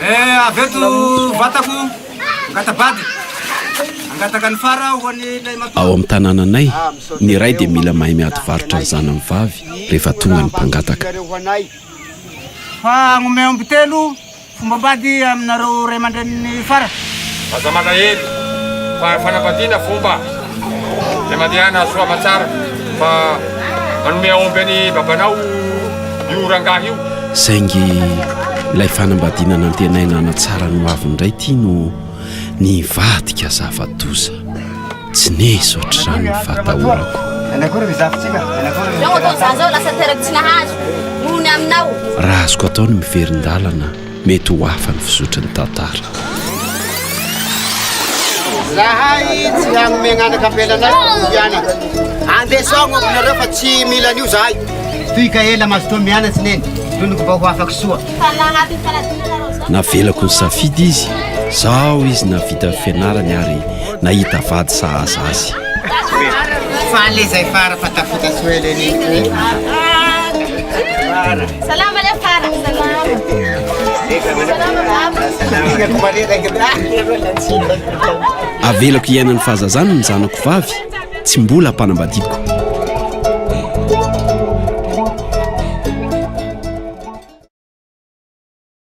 Eh, avy eto vatako angata-bady angataka ny fara ho an'ilay matoa. Ao amin'ny tanànanay, ny ray dia mila mahay miady varotra ny zanany vavy rehefa tonga ny mpangataka. Fa hagnomey omby telo Fombam-bady aminareo ray aman-drenin'i Fara. Aza malahelo fa fanambadiana fomba dia mandehana soa aman-tsara fa manome aomby an'i babanao io rangahy io. Saingy ilay fanambadiana nantenaina hanatsara ny hoaviny indray ity no nivadika zava-doza. Tsy nisy ohatr'izany ny fahatahorako. Raha azoko atao ny miverin-dalana, mety ho hafa ny fizotry ny tantara. Zahay tsy hanome gn'anaka ampelanay hianatra. Andeso agny ompinareo fa tsy mila an'io zahay. Toy ka ela mazotoa mianatsy neny, loniko mba ho afaky soa. Navelako nisafidy izy, zao izy nahavita ny fianarany ary nahita vady sahaza azy. Faly zay fara fa tafita soa ela neny. Salama le fara. Salama. Avelako hiaina ny fahazazany ny zanako vavy, tsy mbola ampanambadiako.